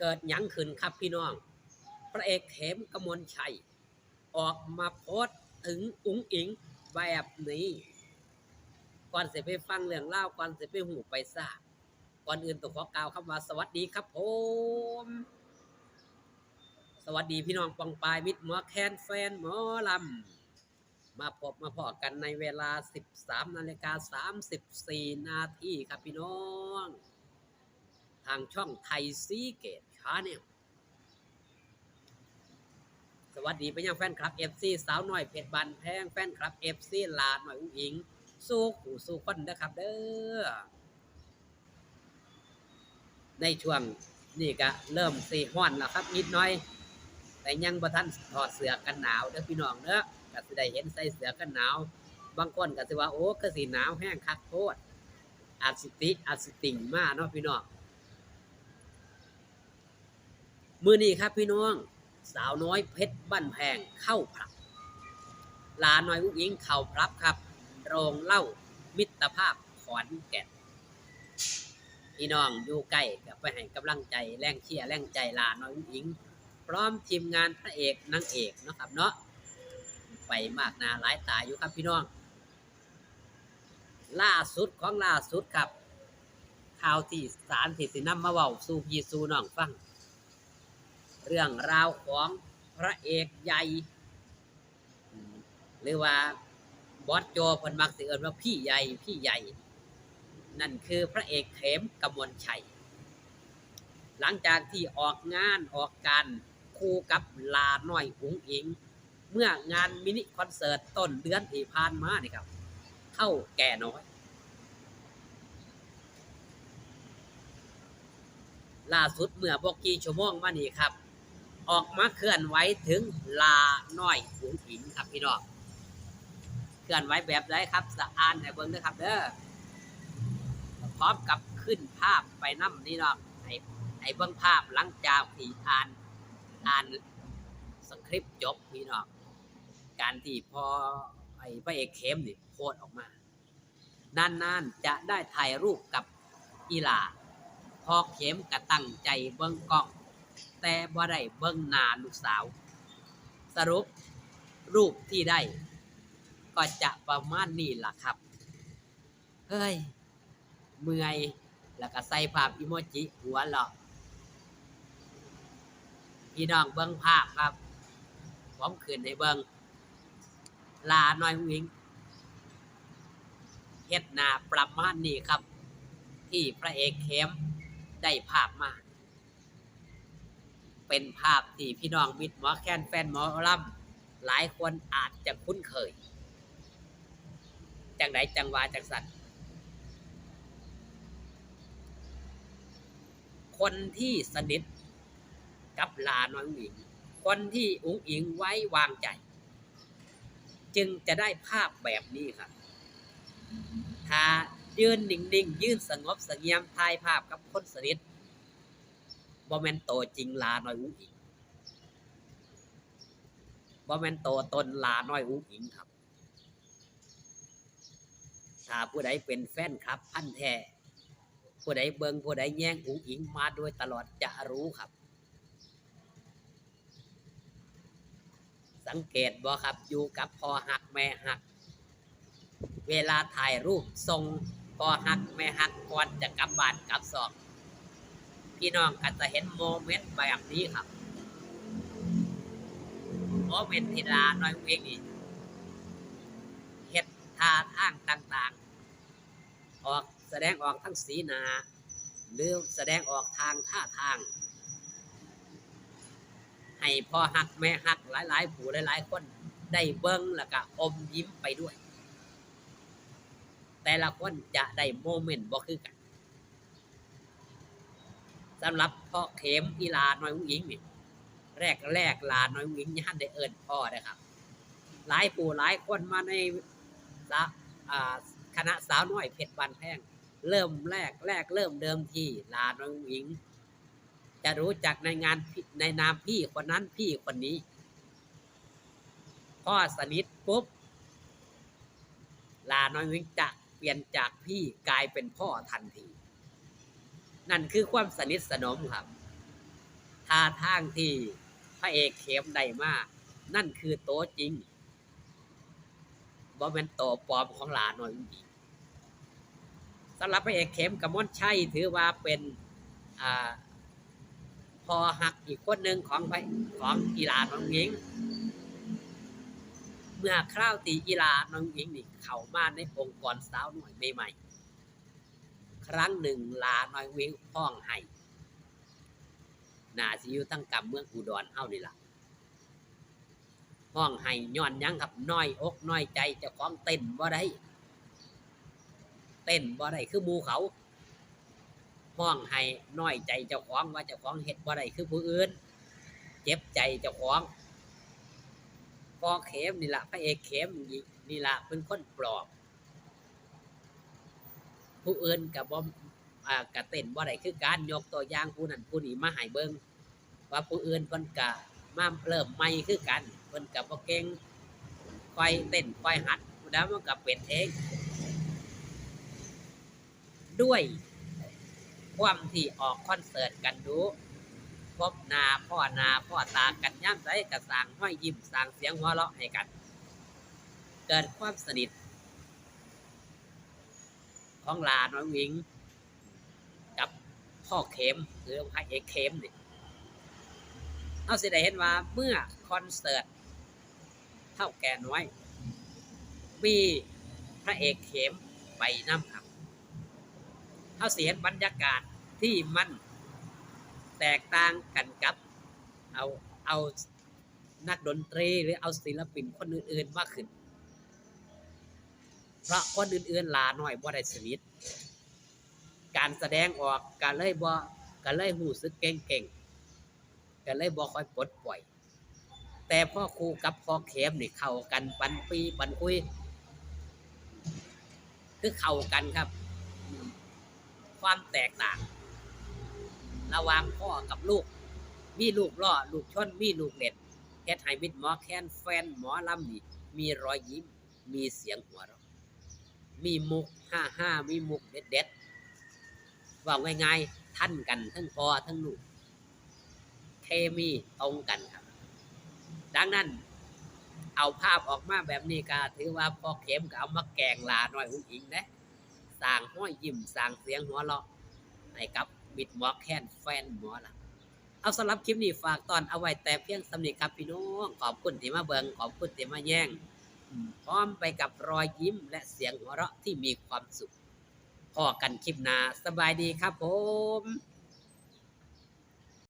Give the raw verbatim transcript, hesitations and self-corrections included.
เกิดหยังขึ้นครับพี่น้อง พระเอกเข็มกมลชัย ออกมาโพสต์ถึงอุ๋งอิ๋งแบบนี้ ก่อนสิไปฟังเรื่องราว ก่อนสิไปฮู้ไปทราบ ก่อนอื่นต้องขอกล่าวคำว่าสวัสดีครับผม สวัสดีพี่น้องป้องปายมิตรหมอแคนแฟนหมอลำ มาพบมาพ้อกันในเวลา สิบสามนาฬิกาสามสิบสี่นาทีครับพี่น้อง ทางช่องไทยซีเกตชาแนล สวัสดีไปยังแฟนคลับ เอฟซี สาวน้อยเพชรบ้านแพง แฟนคลับ เอฟซี หลาน้อยอุ๋งอิ๋ง สู่ผู้สู่คนเด้อครับเด้อ ในช่วงนี้ก็เริ่มสิฮ้อนแล้วครับนิดหน่อย แต่ยังบ่ทันถอดเสื้อกันหนาวเด้อพี่น้องเด้อ ก็สิได้เห็นใส่เสื้อกันหนาว บางคนก็สิว่า โอ้ คือสิหนาวแฮงคักโพด อาจสิติ อาจสิติ่งมาเนาะพี่น้อง มื้อนี้ครับพี่น้อง สาวน้อยเพชรบ้านแพงเข้าผับ หลาน้อยอุ๋งอิ๋งเข้าผับครับ โรงเหล้ามิตรภาพขอนแก่น พี่น้องอยู่ใกล้ก็ไปให้กำลังใจ แรงเชียร์แรงใจหลาน้อยอุ๋งอิ๋ง พร้อมทีมงานพระเอกนางเอกเนาะครับเนาะ ไปมากหน้าหลายตาอยู่ครับพี่น้อง ล่าสุดของล่าสุดครับ ข่าวที่สารที่สินำมาเว้าสู่พี่สู่น้องฟัง เรื่องราวของพระเอกใหญ่ หรือว่าบอสโจเพิ่นมักสิเอิ้นว่าพี่ใหญ่ พี่ใหญ่ นั่นคือพระเอกเข็มกมลชัย หลังจากที่ออกงานออกการคู่กับหลาน้อยอุ๋งอิ๋ง เมื่องานมินิคอนเสิร์ตต้นเดือนที่ผ่านมานี่ครับ เฒ่าแก่น้อย ล่าสุดเมื่อบ่กี่ชั่วโมงมานี้ครับ ออกมาเคลื่อนไหวถึงหลาน้อยอุ๋งอิ๋งครับพี่น้อง เคลื่อนไหวแบบใดครับ จะอ่านให้เบิ่งเด้อครับเด้อ พร้อมกับขึ้นภาพไปนำนี่เนาะ ให้ ให้เบิ่งภาพหลังจากที่อ่าน อ่านสคริปต์จบพี่น้อง การที่พ่อ ไอ้พระเอกเข็มนี่โพสต์ออกมา นานๆจะได้ถ่ายรูปกับอีหล่า พ่อเข็มก็ตั้งใจเบิ่งกล้อง แต่บ่ได้เบิ่งหน้าลูกสาว สรุปรูปที่ได้ก็จะประมาณนี้ล่ะครับ เฮ้ย เมื่อย แล้วก็ใส่ภาพอีโมจิหัวเราะ พี่น้องเบิ่งภาพครับ ผมขึ้นให้เบิ่ง หลาน้อยอุ๋งอิ๋ง เฮ็ดหน้าประมาณนี้ครับ ที่พระเอกเข็มได้ภาพมา เป็นภาพที่พี่น้องมิตรหมอแคนแฟนหมอลำ หลายคนอาจจะคุ้นเคย จั่งใดจั่งว่าจั่งซั้น คนที่สนิทกับหลาน้อยอุ๋งอิ๋ง คนที่อุ๋งอิ๋งไว้วางใจ จึงจะได้ภาพแบบนี้ครับ ถ้ายืนนิ่งๆ ยืนสงบเสงี่ยม ถ่ายภาพกับคนสนิท บ่แม่นโตจริงหลาน้อยอุ๋งอิ๋ง บ่แม่นโตตนหลาน้อยอุ๋งอิ๋งครับ ถ้าผู้ใดเป็นแฟนคลับพันธุ์แท้ ผู้ใดเบิ่ง ผู้ใดแยงอุ๋งอิ๋งมาโดยตลอดจะรู้ครับ สังเกตบ่ครับ อยู่กับพ่อฮักแม่ฮัก เวลาถ่ายรูปส่งพ่อฮักแม่ฮักก่อนจะกลับบ้านกลับซอก พี่น้องก็จะเห็นโมเมนต์แบบนี้ครับ โมเมนต์ที่หลาน้อยอุ๋งอิ๋งนี่ เฮ็ดท่าทางต่างๆ ออก แสดงออกทางสีหน้า หรือแสดงออกทางท่าทาง ให้พ่อฮักแม่ฮักหลายๆ ผู้หลายๆ คนได้เบิ่งแล้วก็อมยิ้มไปด้วย แต่ละคนจะได้โมเมนต์บ่คือกัน สำหรับพ่อเข็มอีหลาน้อยอุ๋งอิ๋งนี่ แรกๆ หลาน้อยอุ๋งอิ๋งยังทันได้เอิ้นพ่อเด้อครับ หลายผู้หลายคนมาในสะ อ่า คณะสาวน้อยเพชรบ้านแพง เริ่มแรก แรกเริ่มเดิมทีหลาน้อยอุ๋งอิ๋ง จะรู้จักในงานพี่ ในนามพี่คนนั้นพี่คนนี้ พอสนิทปุ๊บ หลาน้อยอุ๋งอิ๋งจะเปลี่ยนจากพี่กลายเป็นพ่อทันที นั่นคือความสนิทสนมครับ ท่าทางที่พระเอกเข็มได้มา นั่นคือตัวจริง บ่แม่นตัวปลอมของหลาน้อยอุ๋งอิ๋ง สำหรับพระเอกเข็ม กมลชัย ถือว่าเป็น อ่า พ่อฮักอีกคนหนึ่งของพระ ของอีหลาน้อยอุ๋งอิ๋ง เมื่อคราวที่อีหลาน้อยอุ๋งอิ๋งนี่เข้ามาในองค์กรสาวน้อยใหม่ๆ ครั้งหนึ่งหลาน้อยอุ๋งอิ๋งฮ้องไห้ น่าสิอยู่ทางกำเมืองอุดรเฮานี่ล่ะ ฮ้องไห้ย้อนหยังครับ น้อยอกน้อยใจเจ้าของเต้นบ่ได้ เต้นบ่ได้คือหมู่เขา ฮ้องไห้น้อยใจเจ้าของว่าเจ้าของเฮ็ดบ่ได้คือผู้อื่น เจ็บใจเจ้าของ พ่อเข็มนี่ล่ะ พระเอกเข็มนี่ล่ะเป็นคนปลอบ ผู้อื่นก็บ่ อ่า ก็เต้นบ่ได้คือกัน ยกตัวอย่างผู้นั้นผู้นี้มาให้เบิ่ง ว่าผู้อื่นเพิ่นก็มาเริ่มใหม่คือกัน เพิ่นก็บ่เก่ง ค่อยเต้นค่อยหัด แล้วมันก็เป็นเอง ด้วยความที่ออกคอนเสิร์ตกันดู พบหน้าพ้อหน้าพ้อตากันยามใดก็สร้างรอยยิ้มสร้างเสียงหัวเราะให้กัน เกิดความสนิท ของหลาน้อยอุ๋งอิ๋งกับพ่อเข็ม หรือพระเอกเข็มนี่ เฮาสิได้เห็นว่าเมื่อคอนเสิร์ตเฒ่าแก่น้อย มีพระเอกเข็มไปนำครับ เฮาสิเห็นบรรยากาศที่มันแตกต่างกันกับ เอา เอานักดนตรีหรือเอาศิลปินคนอื่นๆมาขึ้น เพราะคนอื่นๆหลาน้อยบ่ได้สนิท การแสดงออกก็เลยบ่ ก็เลยรู้สึกเกร็งๆ ก็เลยบ่ค่อยปลดปล่อย แต่พอคู่กับพ่อเข็มนี่เข้ากันปันปี้ปันคุย คือเข้ากันครับ ความแตกต่าง ระหว่างพ่อกับลูก มีลูกล้อ ลูกชน มีลูกเล่น เฮ็ดให้มิตรหมอแคน แฟนหมอลำนี่ มีรอยยิ้ม มีเสียงหัวเราะ มีมุกฮ่าๆ มีมุกเด็ดๆ เว้าง่ายๆ ทันกันทั้งพ่อทั้งลูก เคมีตรงกันครับ ดังนั้น เอาภาพออกมาแบบนี้ก็ถือว่าพ่อเข็มก็เอามาแกล้งหลาน้อยอุ๋งอิ๋งเด้ สร้างรอยยิ้มสร้างเสียงหัวเราะให้กับมิตรหมอแคน แฟนหมอลำ เอา สำหรับคลิปนี้ฝากตอนเอาไว้แต่เพียงส่ำนี้ครับพี่น้อง ขอบคุณที่มาเบิ่ง ขอบคุณที่มาแยง อืม พร้อมไปกับรอยยิ้มและเสียงหัวเราะที่มีความสุข พ้อกันคลิปหน้า สบายดีครับผม